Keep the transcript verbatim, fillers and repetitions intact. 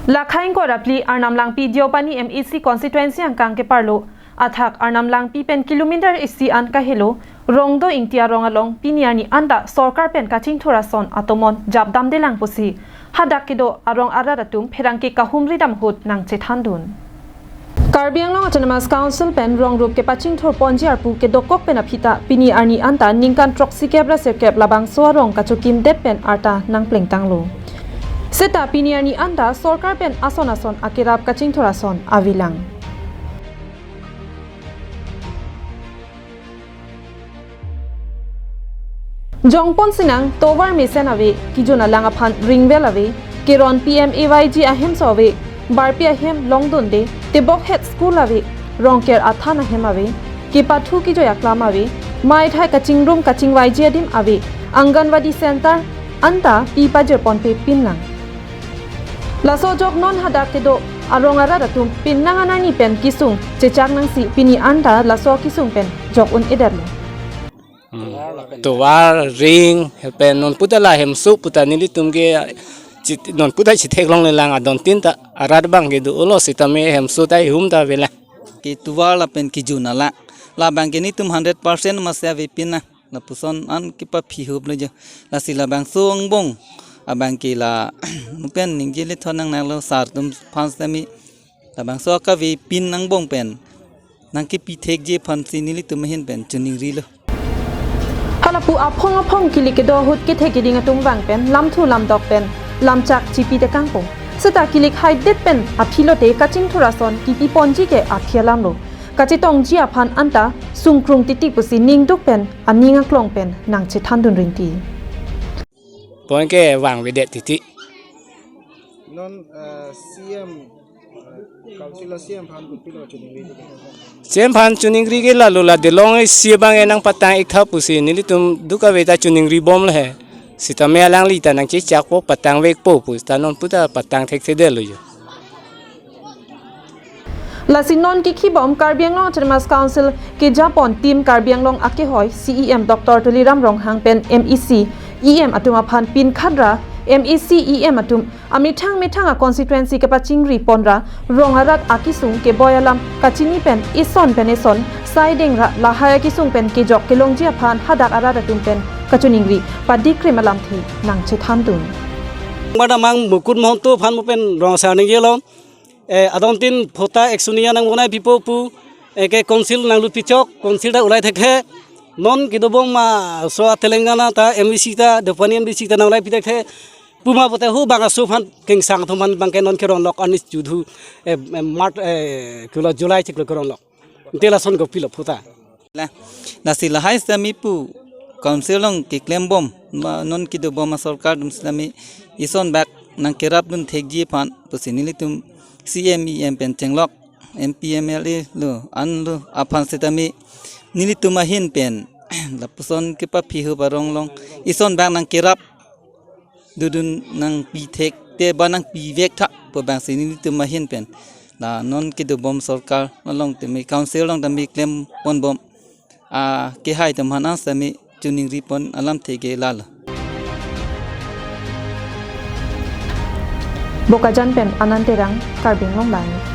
Lakhai ingkoi ra phli Arnam Langpi Deopani M A C constituency angkang keparlo athak Arnam Langpi pen kilometer isi an kahelo Rongdo Ingti arong along pini arni anta sorkar pen kachingthur ason atomon japdamdelang pusi hadak kedo arong arat atum pherangke kahumri dam ahut nangchethandun. Karbi Anglong Autonomous Council pen rong rup kepachingthur ponji arpu kedokok pen aphi ta pini arni anta ningkan throksi kep ra sirkep labangso arong kachokimdet pen arta nangplengtanglo. Seta pini arni anta sorkar pen ason ason akerap kachingthur ason avelang. Jongpon sinang tovar mesen ave, kejun alang aphan ringwell ave, keron P M A Y G ahemso ave, barpi ahem longdunde, tebok het school ave, rongker athan ahem ave, kepathu kejoi aklam ave, maithai kachingrum kachingvaiji adim ave, Anganwadi center anta pi pajirponpe pinlang. Laso ajok non hadak kedo arong arat atum pinang anani pen kesung chechak nangsi pini anta laso kesung pen jok un-edetlo. Hmm. Tovar, ring, pen non puta la hemso puta nelitum ke chit-, non puta chitheklonglelang adon tin ta arat abang ke do-olo sitame hemso ta ihum ta avelang. Ke tovar lapen kejun alang, labang ke netum hundred percent masi avepin na. Lapuson an kepaphi huplo jo. Lasi labangso angbong abang ke la mupen ningje le thon nangnanglo sar atum aphan sitame labangso akavepin angbong pen nangkepithekji aphansi nelitum ahin pen choningrilo. Halapu aphong aphong kilik kedo ahut kethek keding atum vang pen lamthu lamdok pen lamchak chipi tekangpo. Seta kilik haidet pen aphi lote kachingthur ason kipi ponji ke aphi alamlo. Kachetongji aphan anta sungkrung titi pusi ningduk pen aning aklong pen nangchethandun rinti. Point ke vangvedet titi. Non, eh, C M, eh, Council C M aphan kopilo choningri? C M aphan choningri ke lalo la delong isi abang enang patang iktha pusi nelitum duk ave ta choningribom le he. Sitame alangli ta nangchechakpo patangvekpo pusi ta non puta patang thekthedetlo jo. Lasi non kikhibom Karbi Anglong Autonomous Council kejapon Team Karbi Anglong akehoi C E M Doctor Tuliram Ronghang pen M A C, E M atum aphan pinkhat ra M A C, E M atum amethang methang a-constituency kepachingri ponra rong arat akesung keboi alam kachini pen eson pen eson saideng ra lahai akesung pen kejok kelongji aphan hadak arat atum pen kachoningri padikrim alamthe nangchethandun. Madam ang Mukut Mahanta aphan mo pen rong asar ningjelom. Eh, adon tin phota action ya nangbonai pipo pu, eh, ke council nanglut pichok, council ta ulai thekthe. Non kedobom ma so a Telangana ta M V C ta, Deopani M V C ta nang ulai pi thekthe. Puma pote hu bang aso aphan kengsang atum aphan bang ke non keronglok anis judhu, eh, eh, March, eh, kulo July chiklo keronglok. Ante lason kopilo phota. La, lasi lahai sitame pu council along keklembom, ma non kedobom asorkar atum sitame eson bak nangkerapdun thekji aphan pusi nelitum C M E M pen chenglok, M P M L A lo, an lo aphan sitame nelitum ahin pen lapuson kepaphi hup arong along eson bak nangkerap dodun nangpi thekte ba nangpivek tha pu bangsi nelitum ahin pen la non kedobom sorkar along tame council along tame klemponbom akehai atum aphan an sitame choningripon alamthe ke lalo. Bokajan pen Anand Terang, Karbi Anglong Live.